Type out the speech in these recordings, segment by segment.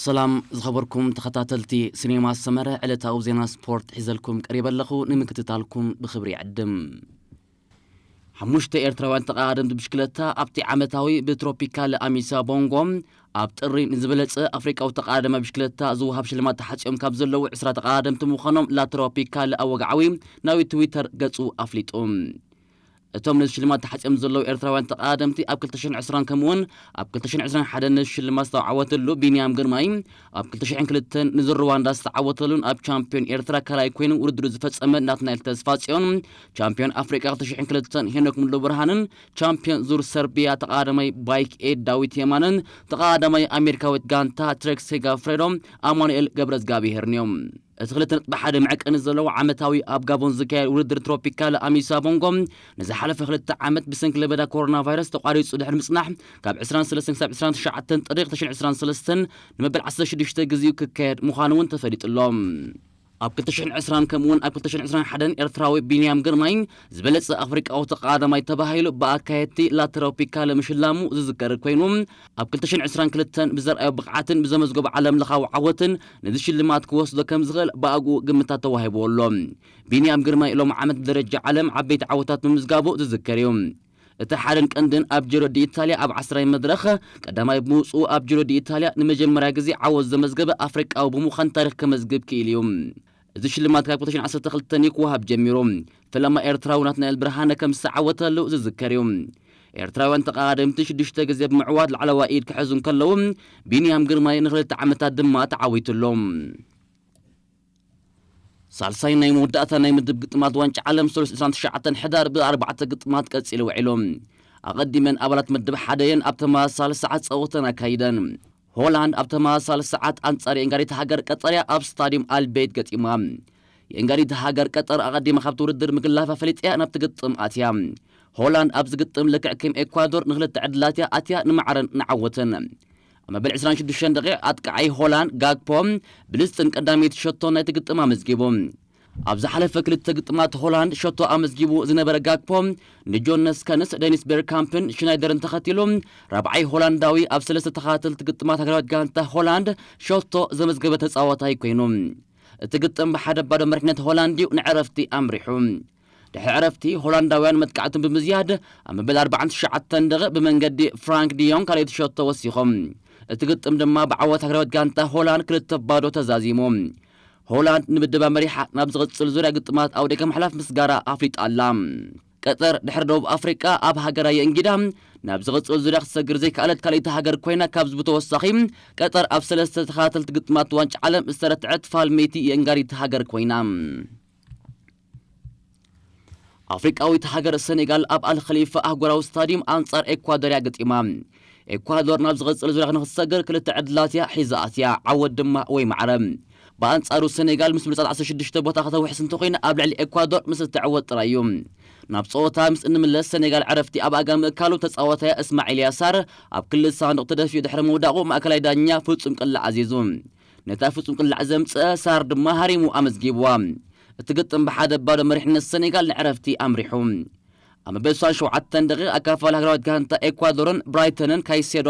ሰላም ዝኸበርኩም ተኸታተልቲ ሲኔማ ሰመረ፣ ዕለታዊ ዜና ስፖርት ሒዘልኩም ቀሪበ ኣለኹ። ንምክትታልኩም ብኽብሪ ይዕድም። ሓሙሽተ ኤርትራውያን ተቐዳደምቲ ብሽክለታ ኣብቲ ዓመታዊ ብትሮፒካል ኣሚሳ ቦንጎ ኣብ ጥሪ ንዝበለጸ ኣፍሪቃዊ ተቐዳዳማይ ብሽክለታ ዝወሃብ ሽልማት ተሓጺኦም ካብ ዘለዉ ዕስራ ተቐዳደምቲ ምዃኖም ላትሮፒካል ኣወግዓዊ ናዊ ትዊተር ገጹ ኣፍሊጡ። እቶም ነዚ ሽልማት ተሓጺኦም ዘለዉ ኤርትራውያን ተቐዳደምቲ ኣብ ክልተ ሽሕን ዕስራን ከምኡውን ኣብ ክልተ ሽሕን ዕስራን ሓደን ነዚ ሽልማት ዝተዓወተሉ ቢንያም ግርማይ፣ ኣብ ክልተ ሽሕን ክልተን ንዚ ሩዋንዳ ዝተዓወተሉን ኣብ ቻምፒዮን ኤርትራ ካልኣይ ኮይኑ ውድድሩ ዝፈጸመ ናትናኤል ተስፋጽዮን፣ ቻምፒዮን ኣፍሪቃ ክልተ ሽሕን ክልተን ሄኖክ ሙሉ ብርሃንን ቻምፒዮን ዙር ሰርቢያ ተቐዳዳማይ ባይክ ኤድ ዳዊት የማንን ተቐዳዳማይ ኣሜሪካዊት ጋንታ ትሬክ ሴጋፍሬዶ ኣማኑኤል ገብረዝጋብሄርን እዮም። እቲ ክልተ ነጥቢ ሓደ መዐቀኒ ዘለዎ ዓመታዊ ኣብ ጋቦን ዝካየድ ውድድር ትሮፒካል ኣሚሳ ቦንጎ ንዝሓለፈ ክልተ ዓመት ብሰንኪ ለበዳ ኮሮና ቫይረስ ተቋሪጹ ድሕሪ ምጽናሕ፣ ካብ ዕስራን ሰለስተን ክሳብ ዕስራን ትሽዓተን ጥሪ ክልተ ሽሕን ዕስራን ሰለስተን ንመበል ዓሰርተ ሽዱሽተ ግዜኡ ክካየድ ምዃኑ እውን ተፈሊጡ ኣሎ። ኣብ ክልተ ሽሕን ዕስራን ከምኡውን ኣብ ክልተ ሽሕን ዕስራን ሓደን ኤርትራዊ ቢንያም ግርማይ ዝበለጸ ኣፍሪቃዊ ተቐዳዳማይ ተባሂሉ ብኣካየድቲ ላትሮፒካል ምሽላሙ ዝዝከር ኮይኑ፣ ኣብ ክልተ ሽሕን ዕስራን ክልተን ብዘርኣዮ ብቕዓትን ብዘመዝገቦ ዓለምለኻዊ ዓወትን ነዚ ሽልማት ክወስዶ ከም ዝኽእል ብኣግኡ ግምታት ተዋሂብዎ ኣሎ። ቢንያም ግርማይ ሎም ዓመት ብደረጃ ዓለም ዓበይቲ ዓወታት ምምዝጋቡ ዝዝከር እዩ። እቲ ሓደን ቀንድን ኣብ ጂሮ ዲ ኢታልያ ኣብ ዓስራይ መድረኽ ቀዳማይ ብምውፅኡ ኣብ ጂሮ ዲ ኢታልያ ንመጀመርያ ግዜ ዓወት ዘመዝገበ ኣፍሪቃዊ ብምዃን ታሪኽ ከመዝግብ ክኢሉ እዩ። እዚ ሽልማት ካብ ክልተ ሽሕን ዓሰርተ ክልተን እዩ ክወሃብ ጀሚሩ። ፈለማ ኤርትራዊ ናትናኤል ብርሃነ ከም ዝተዓወተሉ ዝዝከር እዩ። ኤርትራውያን ተቐዳደምቲ ሽዱሽተ ግዜ ብምዕዋት ላዕለዋይ ኢድ ክሕዙ እንከለዉ፣ ቢንያም ግርማይ ንኽልተ ዓመታት ድማ ተዓዊቱ ኣሎ። ሳልሳይ ናይ መወዳእታ ናይ ምድብ ግጥማት ዋንጫ ዓለም ሰሉስ ዕስራን ትሽዓተን ሕዳር ብኣርባዕተ ግጥማት ቀጺሉ ውዒሉ። ኣቐዲመን ኣባላት ምድብ ሓደ እየን ኣብ ተመሳሳሊ ሰዓት ጸወተን ኣካይደን። ሆላንድ ኣብ ተመሳሳሊ ሰዓት ኣንጻር የእንጋዲት ሃገር ቀጠር እያ ኣብ ስታድዩም ኣልቤት ገጢማ። የእንጋዲት ሃገር ቀጠር ኣቐዲማ ካብቲ ውድድር ምግላፋ ፈሊጣ እያ ናብቲ ግጥም ኣትያ። ሆላንድ ኣብዚ ግጥም ልክዕ ከም ኤኳዶር ንኽልተ ዕድላት እያ ኣትያ ንማዕረን ንዓወትን። ኣብ መበል ዕስራን ሽዱሽተን ደቂቕ ኣጥቃዓይ ሆላንድ ጋግፖ ብልጽትን ቀዳመይቲ ሸቶ ናይቲ ግጥም ኣመዝጊቡ። ኣብ ዝሓለፈ ክልተ ግጥማት ሆላንድ ሸቶ ኣመዝጊቡ ዝነበረ ጋግፖ ንጆነስ ከንስ፣ ደኒስ ቤርካምፕን ሽናይደርን ተኸቲሉ ራብዓይ ሆላንዳዊ ኣብ ሰለስተ ተኸታተልቲ ግጥማት ሃገራዊት ጋንታ ሆላንድ ሸቶ ዘመዝገበ ተጻዋታይ ኮይኑ። እቲ ግጥም ብሓደ ባዶ መሪሕነት ሆላንድ እዩ ንዕረፍቲ ኣምሪሑ። ድሕሪ ዕረፍቲ ሆላንዳውያን መጥቃዕቶም ብምዝያድ ኣብ መበል ኣርባዓን ትሽዓተን ደቂቕ ብመንገዲ ፍራንክ ዲዮንግ ካልኣይቲ ሸቶ ወሲኾም። እቲ ግጥም ድማ ብዓወት ሃገራዊት ጋንታ ሆላንድ ክልተ ባዶ ተዛዚሙ። ሆላንድ ንምድባ መሪሓ ናብ ዝቕጽል ዙርያ ግጥማት ኣውዲኣ ምሕላፍ ምስጋራ ኣፍሊጣ ኣላ። ቀጠር ድሕሪ ደቡብ ኣፍሪቃ ኣብ ሃገራ የእንጊዳ ናብ ዝቕጽል ዙርያ ክትሰግር ዘይከኣለት ካልኣይቲ ሃገር ኮይና፣ ካብዚ ብተወሳኺ ቀጠር ኣብ ሰለስተ ተኸታተልቲ ግጥማት ዋንጫ ዓለም ዝተረትዐት ፋልመይቲ የእንጋዲት ሃገር ኮይና። ኣፍሪቃዊት ሃገር ሰኔጋል ኣብ ኣልኸሊፋ ኣህጉራዊ ስታድዩም ኣንጻር ኤኳዶር እያ ገጢማ። ኤኳዶር ናብ ዝቕጽል ዙርያ ንኽትሰግር ክልተ ዕድላት እያ ሒዛ ኣትያ፣ ዓወት ድማ ወይ ማዕረ። ብኣንጻሩ ሰኔጋል ምስ ብልጻት ዓሰርተ ሽዱሽተ ቦታ ከተውሕስ እንተኾይና ኣብ ልዕሊ ኤኳዶር ምስ እትዕወት ጥራይ እዩ። ናብ ጸወታ ምስ እንምለስ ሰኔጋል ዕረፍቲ ኣብ ኣጋ ምእካሉ ተጻዋታያ እስማዒል ያሳር ኣብ ክልል ሳንዱቕ ተደፊኡ ድሕሪ ምውዳቑ ማእከላይ ዳኛ ፍጹም ቅላዕ ኣዚዙ። ነታ ፍጹም ቅላዕ ዘምጽአ ሳር ድማ ሃሪሙ ኣመዝጊብዋ። እቲ ግጥም ብሓደ ባዶ መሪሕነት ሰኔጋል ንዕረፍቲ ኣምሪሑ። ኣብ መበል ሸውዓተን ደቂቕ ኣካፋሊ ሃገራዊት ጋንታ ኤኳዶርን ብራይተንን ካይሴዶ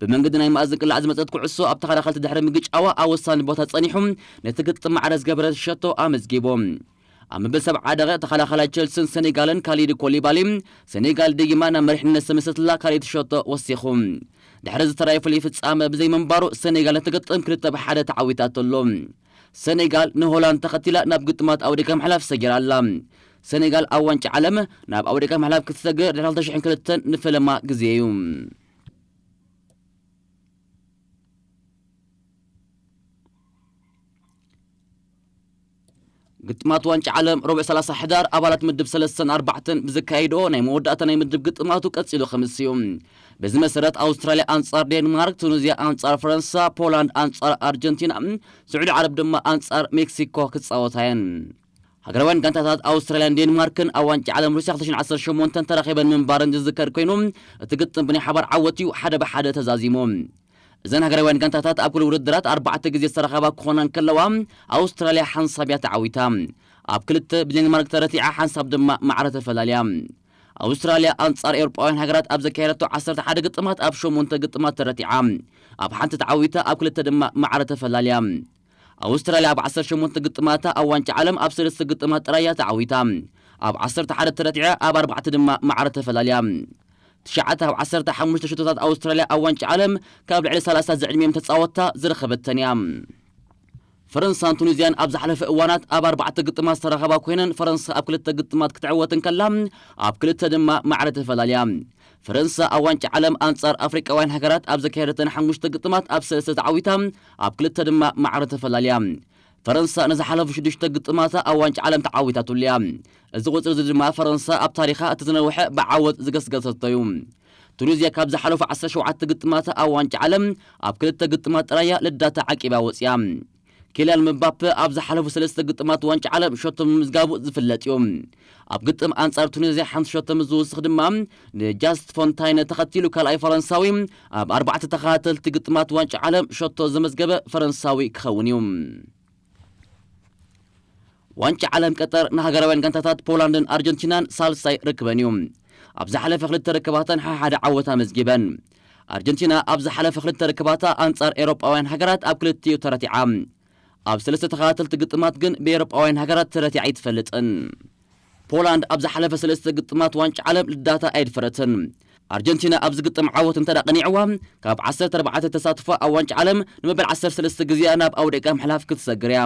ብመንገዲ ናይ መኣዝን ቅላዕ ዝመጸት ኩዕሶ ኣብ ተኸላኸልቲ ድሕሪ ምግጫዋ ኣብ ወሳኒ ቦታ ጸኒሑ ነቲ ግጥም ማዕረ ዝገበረ ሸቶ ኣመዝጊቡ። ኣብ መበል ሰብዓ ደቂቕ ተኸላኸላይ ቸልስን ሰኔጋልን ካሊድ ኮሊባሊ ሰኔጋል ደጊማ ናብ መሪሕነት ዝተመሰትላ ካልኣይቲ ሸቶ ወሲኹ። ድሕሪ ዝተራየ ፍሉይ ፍጻመ ብዘይምንባሩ ሰኔጋል ነቲ ግጥም ክልተ ብሓደ ተዓዊታቶ ኣሎ። ሰኔጋል ንሆላንድ ተኸቲላ ናብ ግጥማት ኣውዲካ ምሕላፍ ሰጊራ ኣላ። ሰኔጋል ኣብ ዋንጫ ዓለም ናብ ኣውዲካ ምሕላፍ ክትሰግር ድሕሪ ክልተ ሽሕን ክልተን ንፈለማ ግዜ እዩ። ግጥማት ዋንጫ ዓለም ረቡዕ ሰላሳ ሕዳር ኣባላት ምድብ ሰለስተን ኣርባዕተን ብዝካየድኦ ናይ መወዳእታ ናይ ምድብ ግጥማቱ ቀጺሉ ክምስ እዩ። በዚ መሰረት ኣውስትራልያ ኣንጻር ዴንማርክ፣ ቱኒዝያ ኣንጻር ፈረንሳ፣ ፖላንድ ኣንጻር ኣርጀንቲና፣ ስዑዲ ዓረብ ድማ ኣንጻር ሜክሲኮ ክጻወታ እየን። ሃገራውያን ጋንታታት ኣውስትራልያን ዴንማርክን ኣብ ዋንጫ ዓለም ሩስያ ክልተ ሽሕን ዓሰርተ ሸሞንተን ተራኺበን ምንባረን ዝዝከር ኮይኑ፣ እቲ ግጥም ብናይ ሓባር ዓወት እዩ ሓደ ብሓደ ተዛዚሙ። እዘን ሃገራውያን ጋንታታት ኣብ ኩሉ ውድድራት ኣርባዕተ ግዜ ዝተራኸባ ክኾና እንከለዋ፣ ኣውስትራልያ ሓንሳብ እያ ተዓዊታ። ኣብ ክልተ ብዴንማርክ ተረቲዓ፣ ሓንሳብ ድማ ማዕረ ተፈላልያ። ኣውስትራልያ ኣንጻር ኤውሮጳውያን ሃገራት ኣብ ዘካየደቶ ዓሰርተ ሓደ ግጥማት ኣብ ሸሞንተ ግጥማት ተረቲዓ፣ ኣብ ሓንቲ ተዓዊታ፣ ኣብ ክልተ ድማ ማዕረ ተፈላልያ። ኣውስትራልያ ኣብ ዓሰርተ ሸሞንተ ግጥማታ ኣብ ዋንጫ ዓለም ኣብ ሰለስተ ግጥማት ጥራይ እያ ተዓዊታ፣ ኣብ ዓሰርተ ሓደ ተረቲዓ፣ ኣብ ኣርባዕተ ድማ ማዕረ ተፈላልያ። ትሽዓተ ካብ ዓሰርተ ሓሙሽተ ሸቶታት ኣውስትራልያ ኣብ ዋንጫ ዓለም ካብ ልዕሊ ሰላሳ ዝዕድሚኦም ተጻወትታ ዝረኸበተን እያ። ፈረንሳን ቱኒዝያን ኣብ ዝሓለፈ እዋናት ኣብ ኣርባዕተ ግጥማት ዝተራኸባ ኮይነን፣ ፈረንሳ ኣብ ክልተ ግጥማት ክትዕወት እንከላ፣ ኣብ ክልተ ድማ ማዕረ ተፈላልያ። ፈረንሳ ኣብ ዋንጫ ዓለም ኣንጻር ኣፍሪቃውያን ሃገራት ኣብ ዘካየደተን ሓሙሽተ ግጥማት ኣብ ሰለስተ ተዓዊታ፣ ኣብ ክልተ ድማ ማዕረ ተፈላልያ። ፈረንሳ ንዝሓለፉ ሽዱሽተ ግጥማታ ኣብ ዋንጫ ዓለም ተዓዊታትሉ እያ። እዚ ቁጽሪ እዚ ድማ ፈረንሳ ኣብ ታሪኻ እቲ ዝነውሐ ብዓወት ዝገስገሰቶ እዩ። ቱኒዝያ ካብ ዝሓለፉ ዓሰርተ ሸውዓተ ግጥማታ ኣብ ዋንጫ ዓለም ኣብ ክልተ ግጥማት ጥራይ እያ ልዳታ ዓቂባ ወጽያ። ኪልያን ምባፔ ኣብ ዝሓለፉ ሰለስተ ግጥማት ዋንጫ ዓለም ሸቶ ምምዝጋቡ ዝፍለጥ እዩ። ኣብ ግጥም ኣንጻር ቱኒዝያ ሓንቲ ሸቶ ምስ ዝውስኽ ድማ ንጃስት ፎንታይነ ተኸቲሉ ካልኣይ ፈረንሳዊ ኣብ ኣርባዕተ ተኸታተልቲ ግጥማት ዋንጫ ዓለም ሸቶ ዘመዝገበ ፈረንሳዊ ክኸውን እዩ። ዋንጫ ዓለም ቀጠር ንሃገራውያን ጋንታታት ፖላንድን ኣርጀንቲናን ሳልሳይ ርክበን እዩ። ኣብ ዝሓለፈ ክልተ ርክባተን ሓሓደ ዓወት ኣመዝጊበን። ኣርጀንቲና ኣብ ዝሓለፈ ክልተ ርክባታ ኣንጻር ኤውሮጳውያን ሃገራት ኣብ ክልቲኡ ተረቲዓ። ኣብ ሰለስተ ተኸታተልቲ ግጥማት ግን ብኤውሮጳውያን ሃገራት ተረቲዓ ኣይትፈልጥን። ፖላንድ ኣብ ዝሓለፈ ሰለስተ ግጥማት ዋንጫ ዓለም ልዳታ ኣይድፈረትን። ኣርጀንቲና ኣብዚ ግጥም ዓወት እንተ ደኣ ቀኒዕዋ፣ ካብ ዓሰርተ ኣርባዕተ ተሳትፎ ኣብ ዋንጫ ዓለም ንመበል ዓሰርተ ሰለስተ ግዜኣ ናብ ኣውደቂ ምሕላፍ ክትሰግር እያ።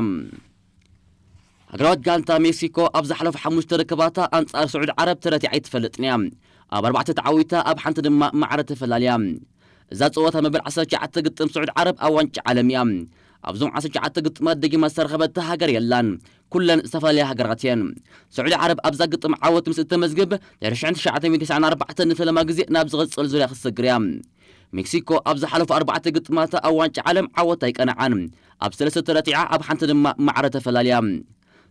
ሃገራዊት ጋንታ ሜክሲኮ ኣብ ዝሓለፉ ሓሙሽተ ርክባታ ኣንጻር ስዑድ ዓረብ ተረቲዓ ኣይትፈልጥን እያ። ኣብ ኣርባዕተ ተዓዊታ፣ ኣብ ሓንቲ ድማ ማዕረ ተፈላልያ። እዛ ጸወታ መበል ዓሰርተ ትሽዓተ ግጥም ስዑድ ዓረብ ኣብ ዋንጫ ዓለም እያ። ኣብዞም ዓሰርተ ትሽዓተ ግጥማት ደጊማ ዝተረኸበታ ሃገር የላን። ኩለን ዝተፈላለያ ሃገራት እየን። ስዑዲ ዓረብ ኣብዛ ግጥም ዓወት ምስ እተመዝግብ፣ ድሕሪ ሽሕን ትሽዓተ ሚእትን ተስዓን ኣርባዕተን ንፈለማ ግዜ ናብ ዝቕጽል ዙርያ ክትሰግር እያ። ሜክሲኮ ኣብ ዝሓለፉ ኣርባዕተ ግጥማታ ኣብ ዋንጫ ዓለም ዓወት ኣይቀንዓን። ኣብ ሰለስተ ተረቲዓ፣ ኣብ ሓንቲ ድማ ማዕረ ተፈላልያ።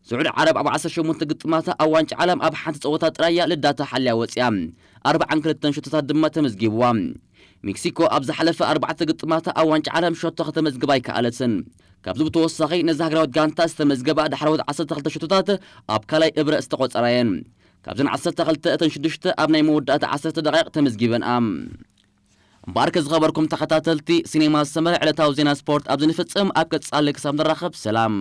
ስዑዲ ዓረብ ኣብ ዓሰርተ ሸሞንተ ግጥማታ ኣብ ዋንጫ ዓለም ኣብ ሓንቲ ጸወታ ጥራይ እያ ልዳታ ሓልያ ወጽያ። ኣርብዓን ክልተን ሸቶታት ድማ ተመዝጊብዋ። ሜክሲኮ ኣብ ዝሓለፈ ኣርባዕተ ግጥማታ ኣብ ዋንጫ ዓለም ሸቶ ከተመዝግብ ኣይከኣለትን። ካብዚ ብተወሳኺ ነዛ ሃገራዊት ጋንታ ዝተመዝገባ ዳሕረዎት ዓሰርተ ክልተ ሸቶታት ኣብ ካልኣይ እብረ ዝተቖጸራ እየን። ካብዘን ዓሰርተ ክልተ እተን ሽዱሽተ ኣብ ናይ መወዳእታ ዓሰርተ ደቓይቕ ተመዝጊበን እም። እምበኣርከ ዝኸበርኩም ተኸታተልቲ ሲኔማ ሰመረ ዕለታዊ ዜና ስፖርት ኣብዚ ንፍጽም። ኣብ ቀጻሊ ክሳብ ንራኸብ ሰላም።